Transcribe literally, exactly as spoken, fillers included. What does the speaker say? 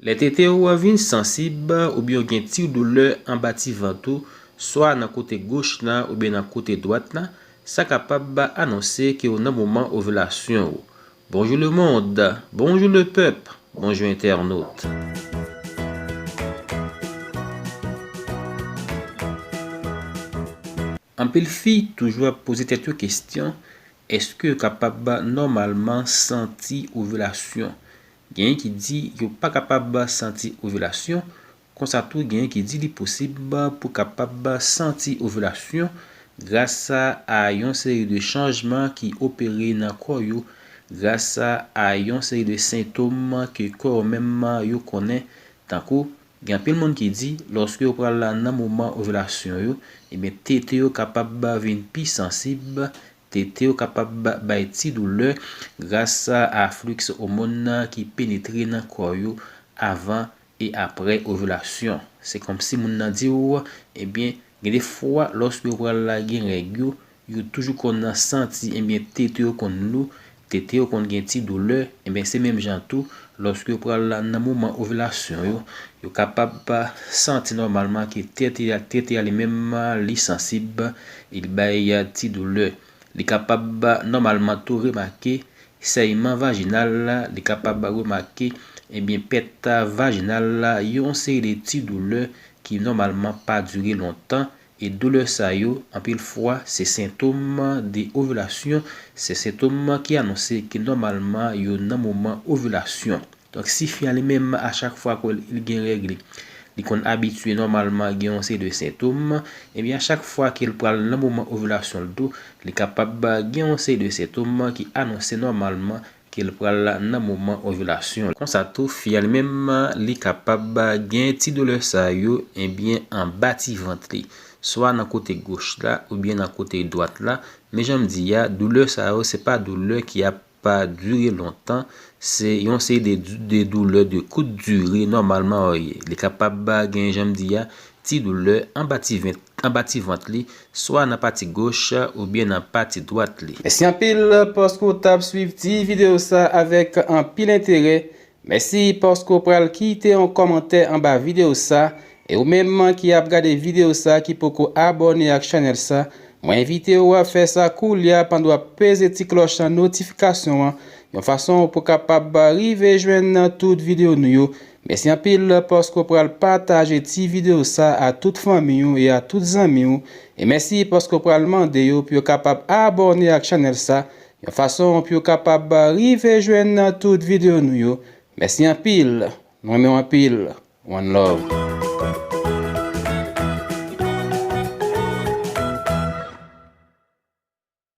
Lè tete w vin sansib oubyen w gen ti doulè anba ti vant ou, swa nan kote goch la oubyen nan kote dwat la, sa kapab anonse ke w nan moman ovilasyon ou. Bonjou lemonn, bonjou lepèp, bonjou entènot. Anpil fi toujou ap poze tèt yo kesyon, èske yo kapab nòmalman santi ovilasyon? Genyen ki di yo pa kapab santi ovilasyon, konsa tou genyen ki di li posib pou kapab santi ovilasyon gras a yon seri de chanjman ki opere nan kò yo, gras a yon seri de sentòm ke kò yo menm yo konnen, tankou gen anpil moun ki di lòske yo pral nan moman ovilasyon yo, ebyen tete yo kapab vin pi sansib, tete yo kapab bay ti doulè gras a fliks òmòn nan ki penetre nan kò yo avan e aprè ovilasyon. Se kòmsi moun nan di w, ebyen, gen de fwa lòske yo pral gen règ yo, yo toujou konn santi, ebyen, tete yo konn lou, tete yo konn gen ti doulè, ebyen, se menm jan tou, lòske yo pral nan moman ovilasyon yo, yo kapab santi nòmalman ke tete a, tete a li menm li sansib, li bay ti doulè. Li kapab nòmalman tou remake sèyman vajinal la, li kapab remake, ebyen, pèt vajinal la, yon seri de ti doulè ki nòmalman pa dire lontan, e doulè sa yo, anpil fwa, se sentòm de ovilasyon, se sentòm ki anonse ke nòmalman yo nan moman ovilasyon. Donk, si fi a li menm, a chak fwa ke li gen règ li, li konn abitye nòmalman gen yon seri de sentòm, ebyen, a chak fwa ke l pral nan moman ovilasyon l tou, li kapab gen yon seri de sentòm ki anonse nòmalman ke l pral nan moman ovilasyon. Konsa tou, fi a li menm, li kapab gen ti doulè sa yo, ebyen, anba ti vant li, swa nan kote goch la oubyen nan kote dwat la. Men jan m di a, doulè sa yo, se pa doulè ki ap pa dire lontan, se yon seri de, de doulè de kout dire nòmalman yo ye. Li kapab gen, jan m di a, ti doulè anba ti vant, anba ti vant li, swa nan pati goch oubyen nan pati dwat li. Mèsi anpil paske w t ap swiv ti videyo sa avèk anpil enterè. Mèsi paske w pral kite yon kòmantè anba videyo sa. E ou menm ki ap gade videyo sa ki poko abòne ak chanèl sa, mwen envite w fè sa koulye a pandan w ap peze ti klòch notifikasyon an, yon fason pou w kapab rive jwenn tout videyo nou yo. Mèsi anpil paske w pral pataje ti videyo sa a tout fanmi w e a tout zanmi w. E mèsi paske w pral mande yo pou yo kapab abòne ak chanèl sa, yon fason pou yo kapab rive jwenn tout videyo nou yo. Mèsi anpil. Nou renmen w anpil. One love.